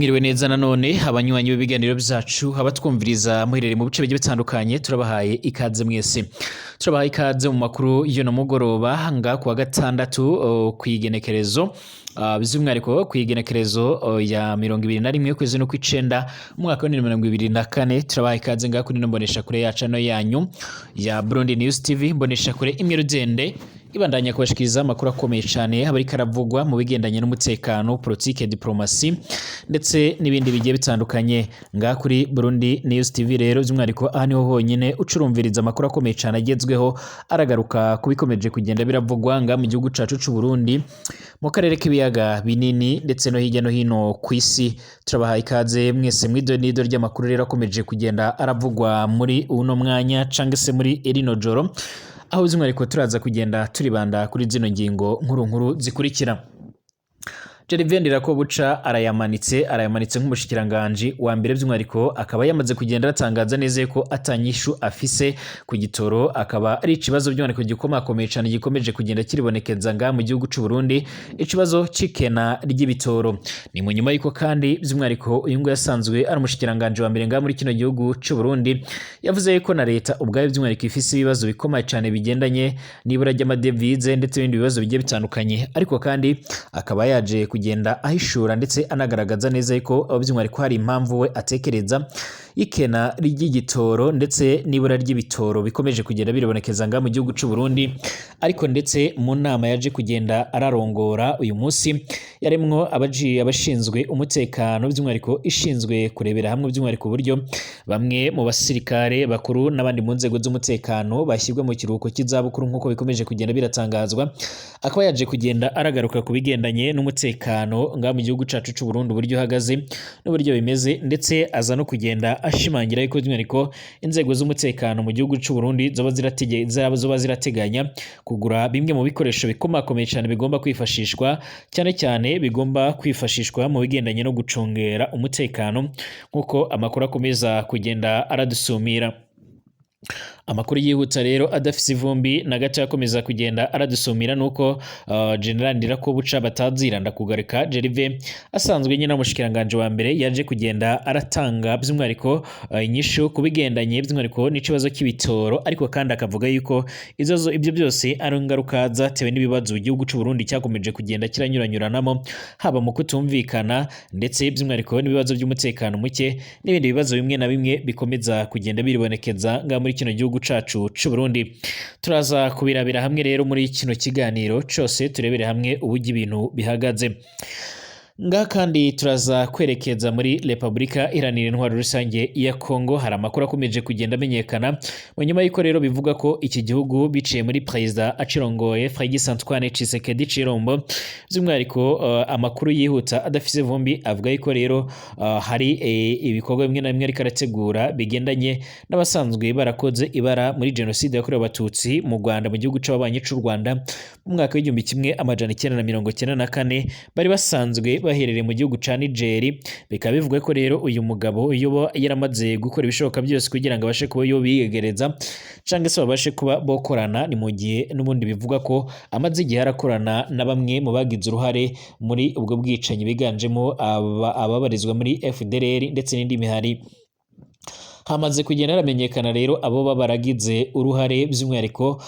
Mwiriwe neza nanone abanywanyi b'ibiganiro byacu, abatwumviriza muherereye mu bice bigiye bitandukanye, turabahaye ikaze mwese. Turabahaye ikaze mu makuru y'uno mugoroba nga kuwa gatandatu kw'igenekerezo, by'umwihariko kw'igenekerezo ya 21 ukwezi no kw'icenda umwaka wa 2024. Turabahaye ikaze nga kuri ino mboneshakure yacu ano yanyu ya Burundi News TV, mboneshakure imwe rugende ibandanya kubashikiriza amakuru akomeye cyane aba ariko aravugwa mu bigendanye n'umutekano, politike, diplomasi ndetse n'ibindi bigiye bitandukanye ngaha kuri Burundi News TV. Rero by'umwihariko aha niho honyine ucurumviriza amakuru akomeye cyane agezweho, aragaruka ku bikomeje kugenda biravugwa ngaha mu gihugu cacu c'u Burundi, mu karere k'ibiyaga binini ndetse no hirya no hino ku isi. Turabahaye ikaze mwese mw'ido n'ido ry'amakuru rero akomeje kugenda aravugwa muri uno mwanya cange se muri rino joro, aho by'umwihariko turaza kugenda turibanda kuri zino ngingo nkuru nkuru zikurikira. Gervais Ndirakobuca arayamanitse nk'umushikiranganji wa mbere, by'umwihariko akaba yamaze kugenda aratangaza neza ko atanyishu afise ku gitoro, akaba ari ikibazo by'umwihariko gikomakomeye cyane gikomeje kugenda kiribonekeza nga mu gihugu c'u Burundi, ikibazo c'ikena ry'ibitoro. Ni mu nyuma y'uko kandi by'umwihariko uyu nguyu yasanzwe ari umushikiranganji wa mbere nga muri kino gihugu c'u Burundi yavuze yuko na leta ubwayo by'umwihariko ifise ibibazo bikomeye cyane bigendanye n'ibura ry'amadevize ndetse n'ibindi bibazo bigiye bitandukanye, ariko kandi akaba yaje kugenda ahishura ndetse anagaragaza neza yuko by'umwihariko hari impamvu we atekereza ikena ry'igitoro ndetse n'ibura ry'ibitoro bikomeje kugenda biribonekeza nga mu gihugu c'u Burundi. Ariko ndetse mu nama yaje kugenda ararongora uyu munsi yaremwo abaji abashinzwe umutekano, by'umwihariko ishinzwe kurebera hamwe by'umwihariko uburyo bamwe mu basirikare bakuru n'abandi mu nzego z'umutekano bashyirwa mu kiruhuko cy'izabukuru nk'uko bikomeje kugenda biratangazwa, akaba yaje kugenda aragaruka ku bigendanye n'umutekano ngaha mu gihugu cacu c'u Burundi, uburyo uhagaze n'uburyo bimeze, ndetse aza no kugenda ashimangira yuko by'umwihariko inzego z'umutekano mu gihugu c'u Burundi zoba zirateganya kugura bimwe mu bikoresho bikomakomeye cyane bigomba kwifashishwa, cyane cyane bigomba kwifashishwa mu bigendanye no gucungera umutekano, nk'uko amakuru akomeza kugenda aradusumira. Amakuru yihuta rero adafise ivumbi na gato yakomeza kugenda aradusumira nuko General Ndirakobuca batazira ndakugarika Gervais asanzwe nyina umushikiranganje wa mbere yaje kugenda aratanga by'umwihariko inyishu kubigendanye by'umwihariko n'ikibazo cy'ibitoro, ariko kandi akavuga yuko izo ibyo byose ari ingaruka zatewe n'ibibazo igihugu c'u Burundi cyakomeje kugenda kiranyuranyuranamo, haba mu kutumvikana ndetse by'umwihariko n'ibibazo by'umutekano muke n'ibindi bibazo bimwe na bimwe bikomeza kugenda biribonekeza ngaha muri kino gihugu cacu c'u Burundi. Turaza kubirabira hamwe rero muri kino kiganiro cose, turebere hamwe uburyo ibintu bihagaze ngaha. Kandi turaza kwerekeza muri Repubulika Iharanira Intwaro Rusange ya Kongo. Hari amakuru akomeje kugenda amenyekana mu nyuma y'uko rero bivuga ko iki gihugu biciye muri perezida acirongoye Félix Antoine Tshisekedi Tshilombo, by'umwihariko amakuru yihuta adafise vumbi avuga yuko rero hari ibikorwa bimwe na bimwe ariko arategura bigendanye n'abasanzwe barakoze ibara muri jenoside yakorewe Abatutsi mu Rwanda, mu gihugu c'ababanyi c'u Rwanda, mu mwaka w'1994, bari basanzwe baherereye mu gihugu ca Niger. Bikaba bivugwa ko rero uyu mugabo yoba yaramaze gukora ibishoboka byose kugira ngo abashe kuba yo biyegereza canke se babashe kuba bokorana. Ni mu gihe n'ubundi bivugwa ko amaze igihe arakorana na bamwe mu bagize uruhare muri ubwo bwicanyi, biganjemo ababarizwa muri FDLR ndetse n'indi mihari. Hamaze kugenda haramenyekana rero abo baba baragize uruhare by'umwihariko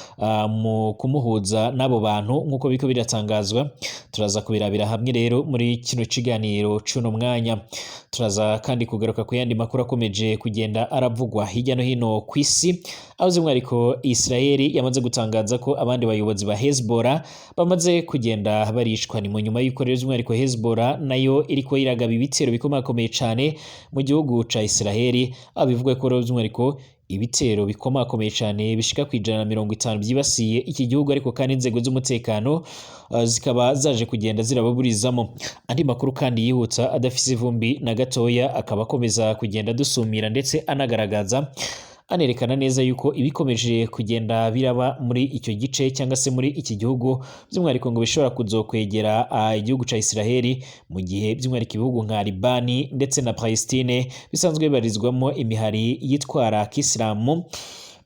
mu kumuhuza n'abo bantu nk'uko biriko biratangazwa. Turaza kubirabira hamwe rero muri kino kiganiro c'uno mwanya. Turaza kandi kugaruka ku yandi makuru akomeje kugenda aravugwa hirya no hino ku isi, aho by'umwihariko Israeli yamaze gutangaza ko abandi bayobozi ba Hezbollah bamaze kugenda barishwa. Ni mu nyuma y'uko rero by'umwihariko Hezbollah nayo iriko iragaba ibitero bikomakomeye cane mu gihugu ca Israeli, aho bivugwa ko rero by'umwihariko ibitero bikomakomeye cane bishika ku 150 byibasiye iki gihugu, ariko kandi inzego z'umutekano zikaba zaje kugenda zirababurizamo. Andi makuru kandi yihuta adafise ivumbi na gatoya akaba akomeza kugenda dusumira ndetse anagaragaza anerekana neza yuko ibikomeje kugenda biraba muri icyo gice cyangwa se muri iki gihugu by'umwihariko ngo bishobora kuzokwegera igihugu ca Israeli, mu gihe by'umwihariko ibihugu nka Libani ndetse na Palestine bisanzwe bibarizwamo imihari yitwara kisilamu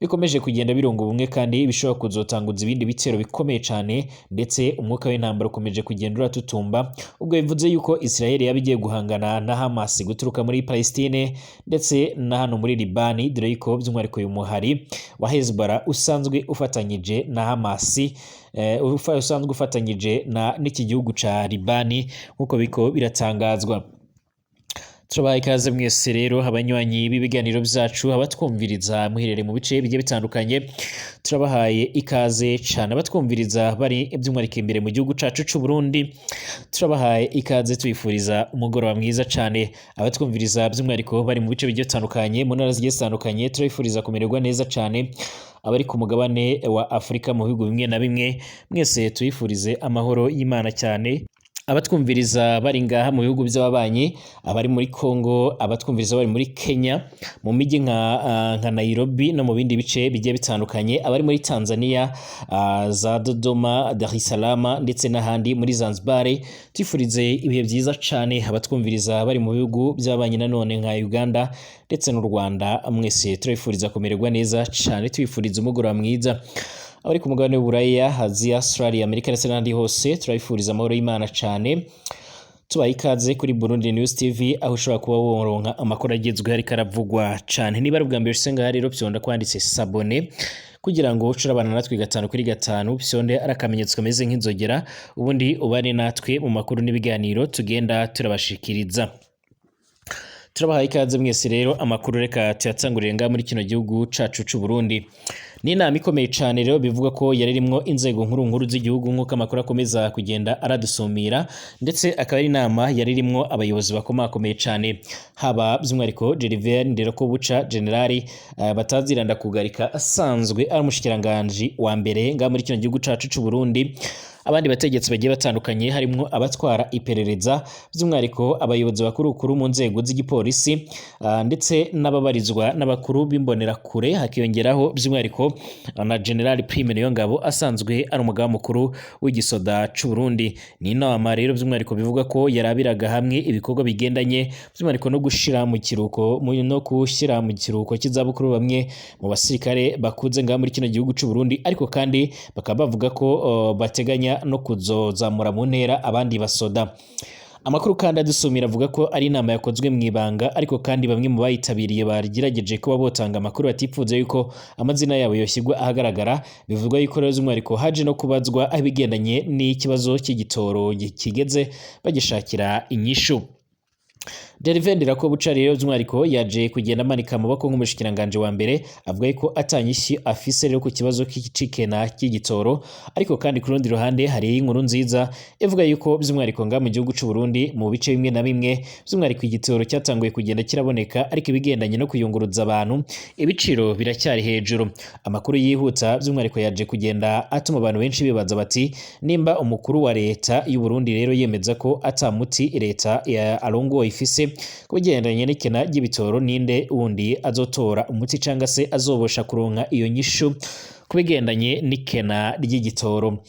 bikomeje kugenda birunga ubumwe kandi bishobora kuzotanguza ibindi bitero bikomeye cane, ndetse umwuka w'intambara ukomeje kugenda uratutumba. Ubwo bivuze yuko Israel yaba igiye guhangana na Hamas guturuka muri Palestine ndetse na hano muri Libani, dore yuko by'umwihariko uyu muhari wa Hezbollah usanzwe ufatanyije na Hamas, usanzwe ufatanyije na n'iki gihugu ca Libani nk'uko biko biratangazwa. Turabaha ikaze mwese rero abanywanyi b'ibiganiro byacu, abatwumviriza muherereye mu bice bigiye bitandukanye, turabahaye ikaze cyane. Abatwumviriza bari by'umwihariko imbere mu gihugu cacu c'u Burundi, turabahaye ikaze, tubifuriza umugoroba mwiza cyane. Abatwumviriza by'umwihariko bari mu bice bigiye bitandukanye, mu ntara zigiye zitandukanye, turabifuriza kumererwa neza cyane. Abari ku mugabane wa Afurika mu bihugu bimwe na bimwe, mwese tubifurize amahoro y'Imana cyane. Abatwumviriza bari ngaha mu bihugu by'ababanyi, abari muri Congo, abatwumviriza bari muri Kenya mu mijyi nka Nairobi no mu bindi bice bigiye bitandukanye, abari muri Tanzania, za Dodoma, Dar es Salaam ndetse n'ahandi muri Zanzibar, twifurize ibihe byiza cyane. Abatwumviriza bari mu bihugu by'ababanyi nanone nka Uganda ndetse n'u Rwanda, mwese turabifuriza kumererwa neza cyane, tubifuriza umugoroba mwiza. Abari ku mugabane w'Uburaya, Aziya, Australia, Amerika ndetse n'ahandi hose, turabifuriza amahoro y'Imana cyane. Tubaye ikaze kuri Burundi News TV, aho ushobora kuba woronka amakuru agezweho ariko aravugwa cyane. Niba ari ubwa mbere ushitse ngaha rero, fyonda kwanditse s'abonner kugira ngo uce urabana natwe gatanu kuri gatanu, fyonde ari akamenyetso kameze nk'inzogera, ubundi ubane natwe mu makuru n'ibiganiro tugenda turabashikiriza. Turabahaye ikaze mwese rero. Amakuru reka tuyatangurire ngaha muri kino gihugu cacu c'u Burundi. Ni inama ikomeye cane rero bivuga ko yari irimwo inzego nkuru nkuru z'igihugu, nk'uko amakuru akomeza kugenda aradusumira, ndetse akaba ari inama yari irimwo abayobozi bakomakomeye cane, haba by'umwihariko Gervais Nderakobuca, generali bataziranda kugarika, asanzwe ari umushikiranganji wa mbere ngaha muri kino gihugu cacu c'u Burundi, abandi bategetsi bagiye batandukanye harimwo abatwara iperereza, by'umwihariko abayobozi bakuru kuru mu nzego z'igipolisi, ndetse n'ababarizwa n'abakuru b'imbonerakure, hakiyongeraho by'umwihariko na General Prime Niyongabo asanzwe ari umugaba mukuru w'igisoda c'u Burundi. Ni inama rero by'umwihariko bivuga ko yarabiraga hamwe ibikorwa bigendanye by'umwihariko no gushira mu kiruko no gushyira mu kiruhuko cy'izabukuru bamwe mu basirikare bakuze ngaha muri kino gihugu c'u Burundi, ariko kandi bakaba bavuga ko bateganya no kuzozamura mu ntera abandi basoda. Amakuru kandi adusumira avuga ko ari inama yakozwe mu ibanga, ariko kandi bamwe mu bayitabiriye bagerageje kuba botanga amakuru batipfuza yuko amazina yabo yoshyirwa ahagaragara. Bivugwa yuko rero by'umwihariko haje no kubazwa aho ibigendanye n'ikibazo cy'igitoro kigeze bagishakira inyishu. Gervais Ndirakobuca rero by'umwihariko yaje kugenda amanika amaboko nk'umushikiranganje wa mbere, avuga yuko atanyishyi afise rero ku kibazo c'ikena cy'igitoro. Ariko kandi ku rundi ruhande hari inkuru nziza ivuga yuko by'umwihariko nga mu gihugu c'u Burundi mu bice bimwe na bimwe by'umwihariko igitoro cyatanguye kugenda kiraboneka, ariko ibigendanye no kuyunguruza abantu ibiciro biracyari hejuru. Amakuru yihuta by'umwihariko yaje kugenda atuma abantu benshi bibaza bati nimba umukuru wa leta y'u Burundi rero yemeza ko atamuti leta ya arongoye ifise ku bigendanye n'ikena ry'ibitoro, ninde wundi azotora umuti cyangwa se azobosha kuronka iyo nyishu ku bigendanye n'ikena ry'igitoro?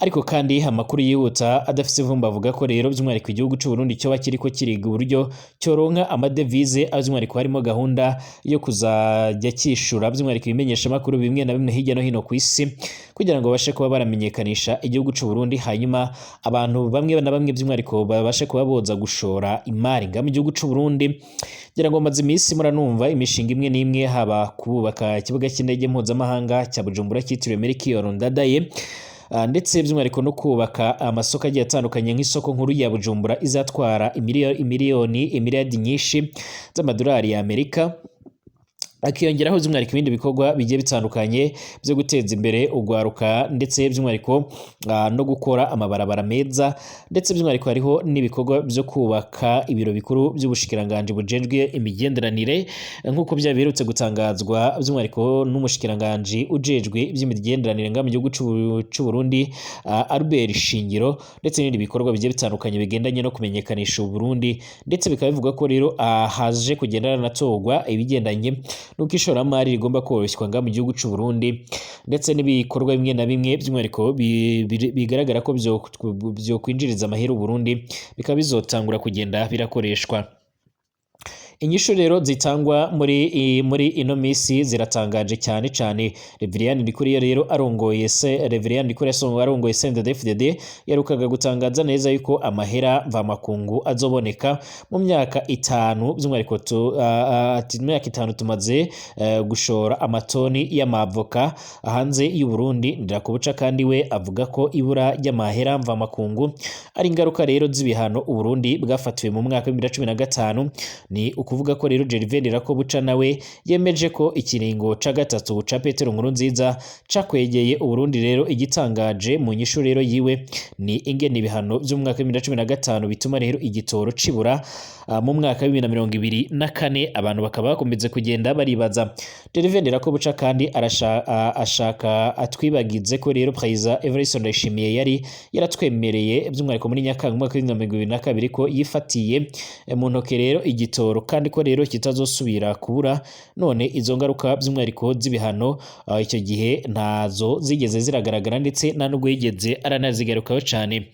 Ariko kandi amakuru yihuta adafise ivumbi avuga ko rero by'umwihariko igihugu c'u Burundi cyoba kiriko kiriga uburyo cyoronka amadevize, aho by'umwihariko harimo gahunda yo kuzajya cyishura by'umwihariko ibimenyeshamakuru bimwe na bimwe hirya no hino ku isi, kugira ngo babashe kuba baramenyekanisha igihugu c'u Burundi, hanyuma abantu bamwe na bamwe by'umwihariko babashe kuba boza gushora imari nga mu gihugu c'u Burundi. Ngira ngo maze iminsi muranumva imishinga imwe n'imwe, haba kubaka ikibuga cy'indege mpuzamahanga cya Bujumbura cyitiriwe Melchior Ndadaye, ndetse by'umwihariko no kubaka amasoko agiye atandukanye nk'isoko nkuru ya Bujumbura izatwara imiliyoni imiliyardi nyinshi z'amadolari ya Amerika, akiyongeraho by'umwihariko ibindi bikorwa bigiye bitandukanye byo guteza imbere ugwaruka, ndetse by'umwihariko no gukora amabarabara meza, ndetse by'umwihariko hariho n'ibikorwa byo kubaka ibiro bikuru by'ubushikiranganje bujejwe imigenderanire, nk'uko byari biherutse gutangazwa by'umwihariko n'umushikiranganje ujejwe iby'imigenderanire nga mu gihugu c'u Burundi, Albert Shingiro, ndetse n'ibindi bikorwa bigiye bitandukanye bigendanye no kumenyekanisha u Burundi. Ndetse bikaba bivugwa ko rero haje kugenda hanatorwa ibigendanye nuko ishoramari rigomba koroshywa nga mu gihugu c'u Burundi, ndetse n'ibikorwa bimwe na bimwe by'umwihariko bigaragara ko byo kwinjiriza amahera u Burundi bikaba bizotangura kugenda birakoreshwa. Inyishu rero zitangwa muri ino misi ziratangaje cyane cyane. Reverien Ndikuriyo rero arongoye se, Reverien Ndikuriyo arongoye CNDD-FDD, yarukaga gutangaza neza yuko amahera mvamakungu azoboneka mu myaka 5, by'umwihariko ati mu myaka 5 tumaze gushora amatoni y'amavoka hanze y'u Burundi. Ndirakobuca kandi we avuga ko ibura ry'amahera mvamakungu ari ingaruka rero z'ibihano u Burundi bwafatiwe mu mwaka wa 2015. Ni ukuvuga ko rero Gervais Ndirakobuca nawe yemeje ko ikiringo ca gatatu ca Petero Nkurunziza cakwegeye u Burundi. Rero igitangaje mu nyishu rero yiwe ni ingene ibihano by'umwaka wa 2015 bituma rero igitoro cibura mu mwaka wa 2024, abantu bakaba bakomeze kugenda baribaza. Gervais Ndirakobuca kandi ashaka atwibagize ko rero Perezida Evariste Ndayishimiye yari yaratwemereye, by'umwihariko muri Nyakanga mu mwaka wa 2022, ko yifatiye mu ntoke rero igitoro kandi ko rero kitazosubira kubura. None izo ngaruka by'umwihariko z'ibihano icyo gihe ntazo zigeze ziragaragara, ndetse nta nubwo yigeze aranazigarukaho cyane.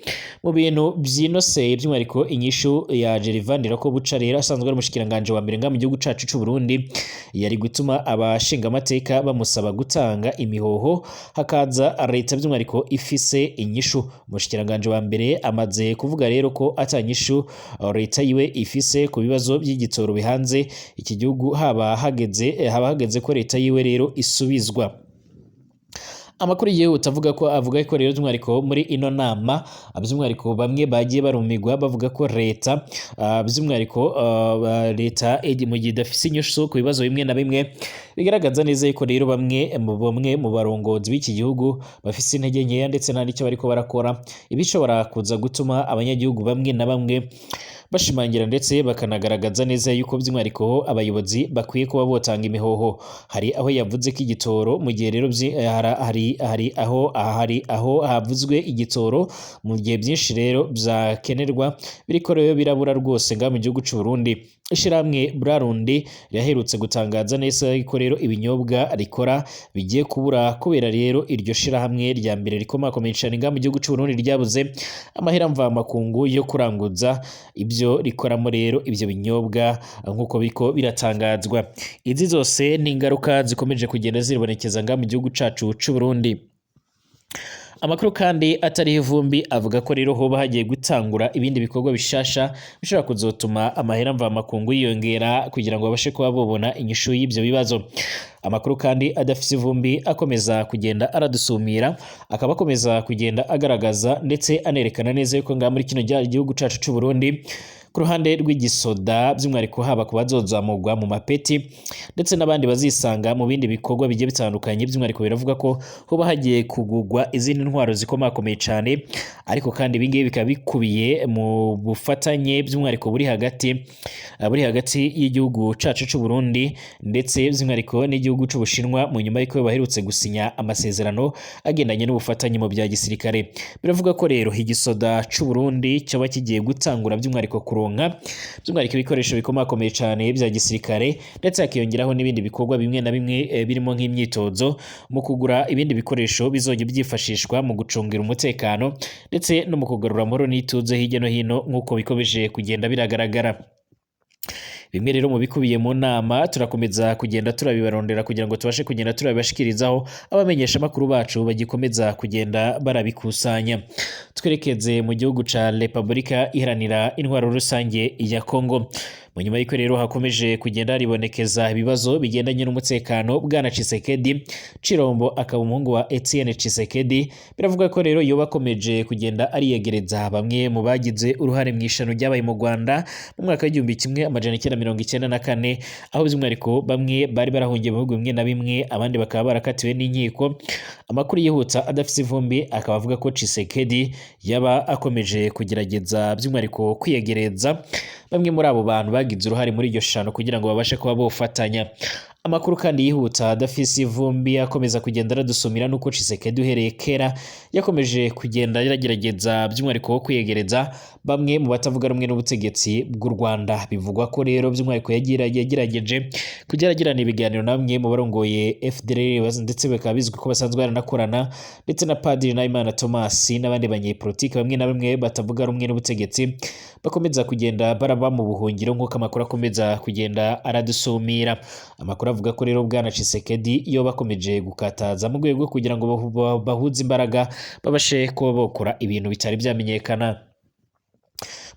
Mu bintu byinoseye, by'umwihariko inyishu ya Gervais Ndirakobuca rero asanzwe ari umushikiranganje wa mbere nga mu gihugu cacu c'u Burundi, yari gutuma abashingamateka bamusaba gutanga imihoho, hakaza leta by'umwihariko ifise inyishu. Umushikiranganje wa mbere amaze kuvuga rero ko atanyishu leta yiwe ifise ku bibazo by'igitoro bihanze iki gihugu, haba hageze ko leta yiwe rero isubizwa. Amakuru yihuta avuga ko rero by'umwihariko muri ino nama, by'umwihariko bamwe bagiye barumigwa bavuga ko leta, by'umwihariko leta mu gihe idafise inyishu ku bibazo bimwe na bimwe, bigaragaza neza yuko rero bamwe mu barongozi b'iki gihugu bafise intege nkeya ndetse nta n'icyo bariko barakora, ibishobora kuza gutuma abanyagihugu bamwe na bamwe bashimangira ndetse bakanagaragaza neza yuko by'umwihariko abayobozi bakwiye kuba botanga imihoho. Hari aho yavuze ko igitoro mu gihe rero hari aho havuzwe igitoro mu gihe byinshi rero byakenerwa biriko rero birabura rwose ngaha mu gihugu c'u Burundi. Ishirahamwe Brarudi ryaherutse gutangaza neza yuko rero ibinyobwa rikora bigiye kubura, kubera rero iryo shirahamwe rya mbere rikomakomeye cane ngaha mu gihugu c'u Burundi ryabuze amahera mvamakungu yo kuranguza ibyo rikoramo rero ibyo binyobwa, nk'uko biko biratangazwa. Izi zose ni ingaruka zikomeje kugenda zibonekeza ngaha mu gihugu cacu c'u Burundi. Amakuru kandi atariho ivumbi avuga ko rero hoba hagiye gutangura ibindi bikorwa bishasha bishobora kuzotuma amahera mvamakungu yiyongera, kugira ngo babashe kuba bobona inyishu y'ibyo bibazo. Amakuru kandi adafise ivumbi akomeza kugenda aradusumira, akaba akomeza kugenda agaragaza ndetse anerekana neza yuko ngaha muri kino gihugu cacu c'u Burundi, ku ruhande rw'igisoda by'umwihariko, haba ku bazozamurwa mu mapeti ndetse n'abandi bazisanga mu bindi bikorwa bigiye bitandukanye, by'umwihariko biravuga ko hoba hagiye kugurwa izindi ntwaro zikomakomeye cyane. Ariko kandi ibi ngibi bikaba bikubiye mu bufatanye by'umwihariko buri hagati y'igihugu cacu c'u Burundi ndetse by'umwihariko n'igihugu c'u Bushinwa, mu nyuma y'uko baherutse gusinya amasezerano agendanye n'ubufatanye mu bya gisirikare. Biravuga ko rero igisoda c'u Burundi cyoba kigiye gutangura by'umwihariko kuronka by'umwihariko ibikoresho bikomakomeye cyane bya gisirikare, ndetse hakiyongeraho n'ibindi bikorwa bimwe na bimwe birimo nk'imyitozo mu kugura ibindi bikoresho bizojya byifashishwa mu gucungira umutekano ndetse no mu kugarura amahoro n'ituze hirya no hino, nk'uko bikomeje kugenda biragaragara. Bimwe rero mu bikubiye mu nama turakomeza kugenda turabibarondera kugira ngo tubashe kugenda turabibashikirizaho abamenyesha makuru bacu bagikomeza kugenda barabikusanya. Twerekeze mu gihugu ca Repubulika Iharanira Intwaro Rusange ya Kongo. Mu nyuma y'uko rero hakomeje kugenda haribonekeza ibibazo bigendanye n'umutekano, bwana Tshisekedi Chilombo, akaba umuhungu wa Etienne Tshisekedi, biravuga ko rero yoba akomeje kugenda ariyegereza bamwe mu bagize uruhare mu ishano ryabaye mu Rwanda mu mwaka w'1994, aho by'umwihariko bamwe bari barahungiye mu bihugu bimwe na bimwe, abandi bakaba barakatiwe n'inkiko. Amakuru yihuta adafite ivumbi akaba avuga ko Tshisekedi yaba akomeje kugerageza by'umwihariko kwiyegereza bamwe muri abo bantu bagize uruhare muri iryo shano kugira ngo babashe kuba bofatanya. Amakuru kandi yihuta adafise ivumbi akomeza kugenda aradusumira nuko Tshisekedi uhereye kera yakomeje kugenda yaragerageza by'umwihariko wo kwiyegereza bamwe mu batavuga rumwe n'ubutegetsi bw'u Rwanda. Bivugwa ko rero by'umwihariko yagerageje kujya aragirana ibiganiro na bamwe mu barongoye FDLR, ndetse bikaba bizwi ko basanzwe baranakorana ndetse na Padiri Nahimana Thomas n'abandi banyepolitiki bamwe na bamwe batavuga rumwe n'ubutegetsi. bakomeza kugenda baraba mu buhungiro, nk'uko amakuru akomeza kugenda aradusumira. Amakuru avuga ko rero bwana Tshisekedi iyo bakomeje gukataza mu rwego rwo kugira ngo bahuze imbaraga, babashe kuba bokora ibintu bitari byamenyekana.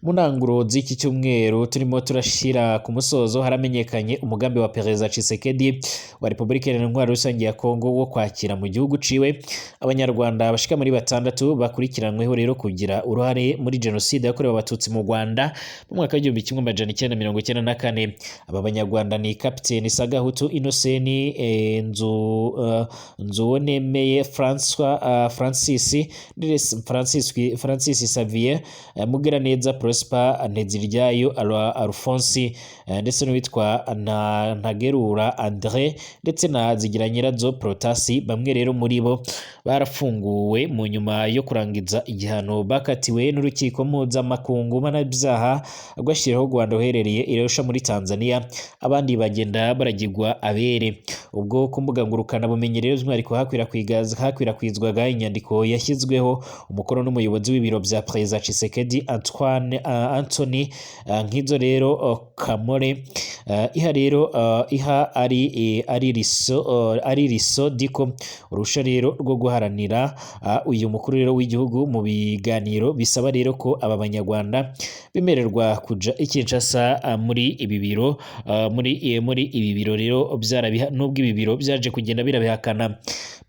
Mu ntanguro z'iki cyumweru turimo turashyira ku musozo, haramenyekanye umugambi wa Perezida Tshisekedi wa Repubulika Iharanira Intwaro Rusange ya Kongo wo kwakira mu gihugu ciwe Abanyarwanda bashika muri batandatu bakurikiranyweho rero kugira uruhare muri jenoside yakorewe Abatutsi mu Rwanda mu mwaka w'1994. Aba Banyarwanda ni Kapiteni Sagahutu Innocent, Nzuwonemeye François, Francis Francis Francis Xavier, Mugiraneza Prosper, Nteziryayo Alphonse, ndetse n'uwitwa na Ntagerura André, ndetse na Zigiranyirazo Protasi. Bamwe rero muri bo barafunguwe mu nyuma yo kurangiza igihano bakatiwe n'urukiko mpuzamakungu mpanabyaha rwashyiriweho u Rwanda ruherereye i Arusha muri Tanzania, abandi bagenda baragirwa abere. Ubwo ku mbuga ngurukanabumenyi rero by'umwihariko hakwirakwizwaga inyandiko yashyizweho umukono n'umuyobozi w'ibiro bya Perezida Tshisekedi, Antoine Anthony Nkizo rero Kamore, iha rero iha ari ari riso diko urusha rero rwo guharanira uyu mukuru rero w'igihugu mu biganiro bisaba rero ko aba Banyarwanda bemererwa kuja i Kinshasa muri ibi biro muri ibi biro rero byarabiha, nubwo ibi biro byaje kugenda birabihakana.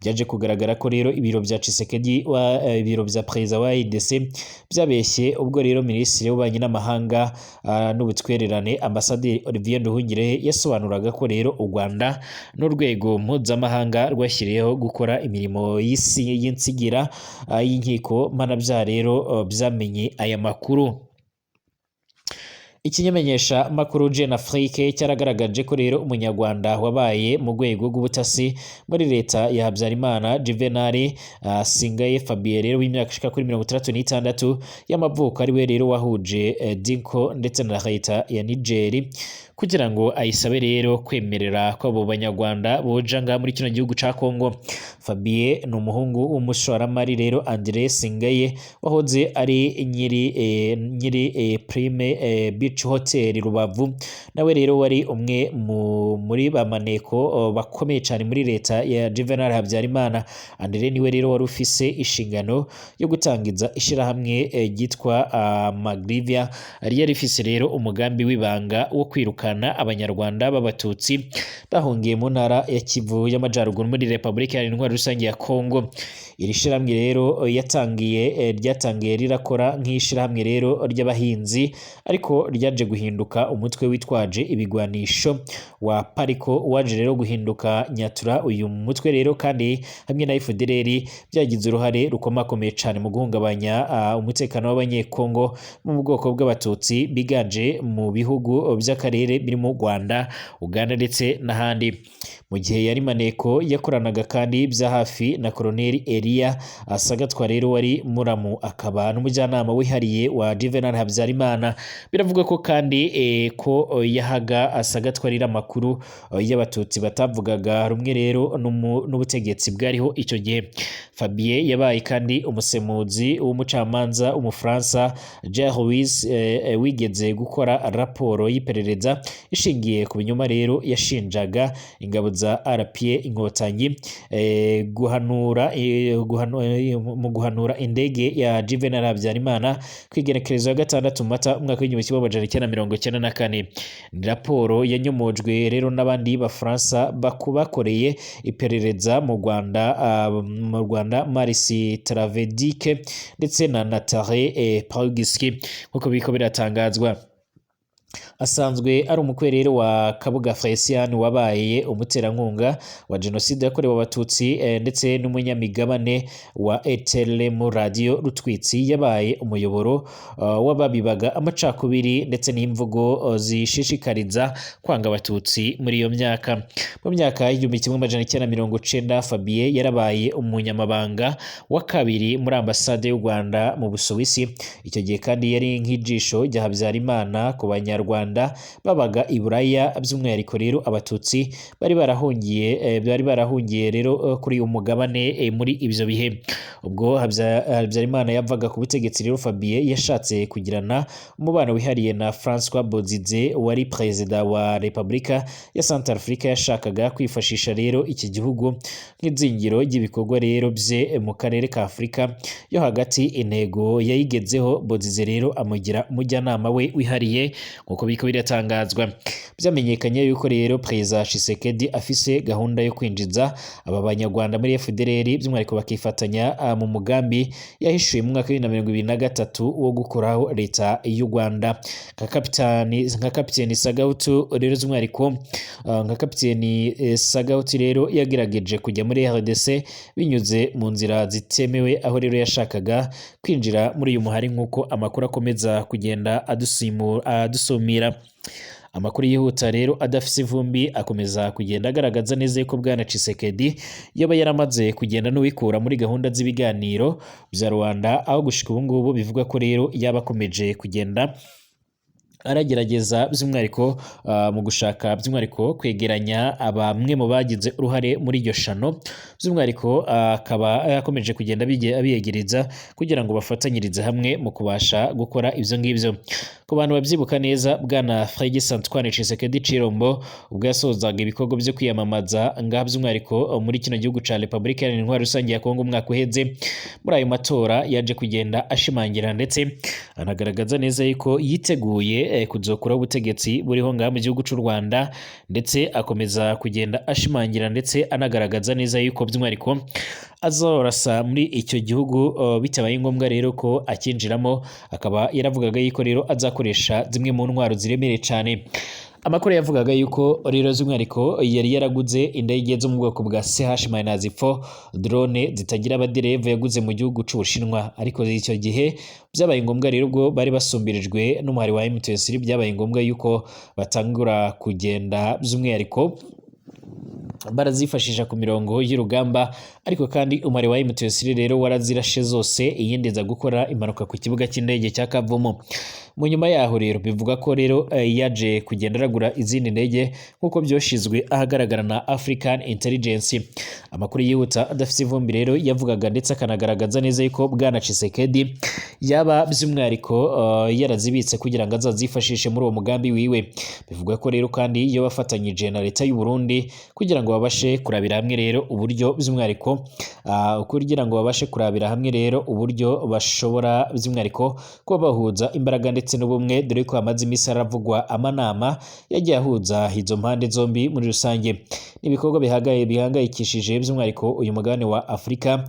Byaje kugaragara ko rero ibiro bya Tshisekedi wa ibiro bya perezida wa RDC byabeshye, ubwo rero minisitiri w'ububanyi n'amahanga n'ubutwererane, Ambasaderi Olivier Nduhungirehe, yasobanuraga ko rero u Rwanda n'urwego mpuzamahanga rwashyiriyeho gukora imirimo y'isi y'insigira y'inkiko mpanabyaha rero byamenye aya makuru. Ikinyamenyesha makuru Jeune Afrique cyaragaragaje ko rero Umunyarwanda wabaye mu rwego rw'ubutasi muri leta ya Habyarimana Juvenal, Singaye Fabien rero w'imyaka ishika kuri 66 y'amavuko, ari we rero wahuje Dinko ndetse na leta ya Niger kugira ngo ayisabe rero kwemerera ko abo Banyarwanda boja ngaha muri kino gihugu ca Congo. Fabien ni umuhungu w'umushoramari rero André Singaye, wahoze ari nyiri Prime Beach Hotel Rubavu, nawe rero wari umwe muri ba maneko bakomeye cyane muri leta ya Juvenal Habyarimana. André niwe rero wari ufise inshingano yo gutangiza ishirahamwe ryitwa Magrivia, ryari rifise rero umugambi w'ibanga wo kwirukana Abanyarwanda b'Abatutsi bahungiye mu ntara ya Kivu y'Amajaruguru muri Repubulika Iharanira Intwaro Rusange ya Congo. Iri shirahamwe rero ryatangiye rirakora nk'ishirahamwe rero ry'abahinzi, ariko ryaje guhinduka umutwe witwaje ibigwanisho wa Pariko, waje rero guhinduka Nyatura. Uyu mutwe rero kandi hamwe na FDLR byagize uruhare rukomakomeye cyane mu guhungabanya umutekano w'Abanyekongo mu bwoko bw'Abatutsi biganje mu bihugu by'akarere birimo Rwanda, Uganda ndetse n'ahandi. Mu gihe yari maneko, yakoranaga kandi bya hafi na Colonel Elia Sagatwa rero wari muramu akaba n'umujyanama wihariye wa Juvenal Habyarimana. Biravuga ko kandi ko yahaga Sagatwa rero amakuru y'Abatutsi batavugaga rumwe rero n'ubutegetsi bwariho icyo gihe. Fabien yabaye kandi umusemuzi w'umucamanza w'Umufaransa Jean Louis, wigeze gukora raporo y'iperereza ishingiye ku binyoma rero yashinjaga ingabo za RPA Inkotanyi mu guhanura indege ya Juvenal Habyarimana ku igenekerezo ya 6 Mata umwaka w'1994. Ni raporo yanyomojwe rero n'abandi Bafaransa bakoreye iperereza mu Rwanda, Maurice Travedike ndetse na Nathalie Paugiski, nk'uko biriko biratangazwa. Asanzwe ari umukwe rero wa Kabuga Felician, wabaye umuterankunga wa jenoside yakorewe Abatutsi, ndetse n'umunyamigabane wa RTLM Radio Rutwitsi, yabaye umuyoboro w'ababibaga amacakubiri ndetse n'imvugo zishishikariza kwanga Abatutsi muri iyo myaka. Mu myaka y'1990, Fabien yarabaye umunyamabanga wa kabiri muri ambasade y'u Rwanda mu Busuwisi. Icyo gihe kandi yari nk'ijisho rya Habyarimana ku Banyarwanda. B'abanyarwanda babaga i Buraya, by'umwihariko rero Abatutsi bari barahungiye rero kuri uyu mugabane muri ibyo bihe. Ubwo Habyarimana yavaga ku butegetsi rero, Fabien yashatse kugirana umubano wihariye na François Bozize wari perezida wa Repubulika ya Centrafrique. Yashakaga kwifashisha rero iki gihugu nk'izingiro ry'ibikorwa rero bye mu karere ka Afurika yo hagati. Intego yayigezeho, Bozize rero amugira umujyanama we wihariye nk'uko biriko biratangazwa. Byamenyekanye yuko rero Perezida Tshisekedi afise gahunda yo kwinjiza aba Banyarwanda muri FDLR, by'umwihariko bakifatanya mu mugambi yahishuye mu mwaka wa 2023 wo gukuraho leta y'u Rwanda. Nka kapitani Sagahutu rero, by'umwihariko nka kapitani Sagahutu rero yagerageje kujya muri RDC binyuze mu nzira zitemewe, aho rero yashakaga kwinjira muri uyu muhari, nk'uko amakuru akomeza kugenda adusumira. Amakuru yihuta rero adafise ivumbi akomeza kugenda agaragaza neza yuko Bwana Tshisekedi yaba yaramaze kugenda n'uwikura muri gahunda z'ibiganiro bya Rwanda, aho gushika ubu ngubu bivuga ko rero yaba akomeje kugenda aragerageza by'umwihariko mu gushaka by'umwihariko kwegeranya bamwe mu bagize uruhare muri iryo shano, by'umwihariko akaba yakomeje kugenda abiyegereza kugira ngo bafatanyirize hamwe mu kubasha gukora ibyo ngibyo. Ku bantu babyibuka neza, Bwana Félix Antoine Tshisekedi Tshilombo ubwo yasozaga ibikorwa byo kwiyamamaza ngaha by'umwihariko muri kino gihugu ca Repubulika Iharanira Intwaro Rusange ya Kongo umwaka uheze, muri ayo matora yaje kugenda ashimangira ndetse anagaragaza neza yuko yiteguye kuzokuraho ubutegetsi buriho ngaha mu gihugu cy'u Rwanda, ndetse akomeza kugenda ashimangira ndetse anagaragaza neza yuko by'umwihariko azorasa muri icyo gihugu bitabaye ngombwa rero ko akinjiramo, akaba yaravugaga yuko rero azakoresha zimwe mu ntwaro ziremereye cyane. Amakuru yavugaga yuko rero by'umwihariko yari yaraguze indege zo mu bwoko bwa CH-4, drone zitagira abadereva yaguze mu gihugu c'Ubushinwa, ariko icyo gihe byabaye ngombwa rero ubwo bari basumbirijwe n'umuhari wa M23, byabaye ngombwa yuko batangura kugenda by'umwihariko barazifashisha ku mirongo y'urugamba, ariko kandi umuhari wa M23 rero warazirashe zose, iyindi iza gukora impanuka ku kibuga cy'indege cya Kavumu. Mu nyuma yaho rero bivuga ko rero yaje kugenda aragura izindi ndege nk'uko byoshizwe ahagaragara na African Intelligence. Amakuru yihuta adafite ivumbi rero yavugaga ndetse akanagaragaza neza yuko Bwana Tshisekedi yaba by'umwihariko yarazibitse kugira ngo azazifashishe muri uwo mugambi wiwe. Bivuga ko rero kandi iyo bafatanyije na leta y'u Burundi kugira ngo babashe kurabira hamwe rero uburyo by'umwihariko kugira ngo babashe kurabira hamwe rero uburyo bashobora by'umwihariko kuba bahuza imbaraga ndetse n'ubumwe, dore ko hamaze iminsi haravugwa amanama yagiye ahuza izo mpande zombi muri rusange. N'ibikorwa bihangayikishije by'umwihariko uyu mugabane wa Afurika,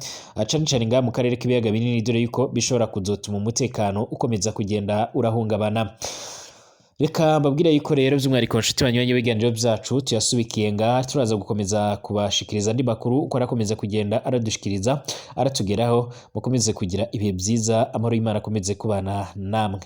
cane cane ngaha mu karere k'ibiyaga binini, dore yuko bishobora kuzotuma umutekano ukomeza kugenda urahungabana. Reka mbabwire yuko rero by'umwihariko nshuti banywanyi b'ibiganiro byacu tuyasubikiye ngaha, turaza gukomeza kubashikiriza andi makuru uko arakomeza kugenda aradushikiriza aratugeraho. Mukomeze kugira ibihe byiza, amahoro y'Imana akomeze kubana namwe.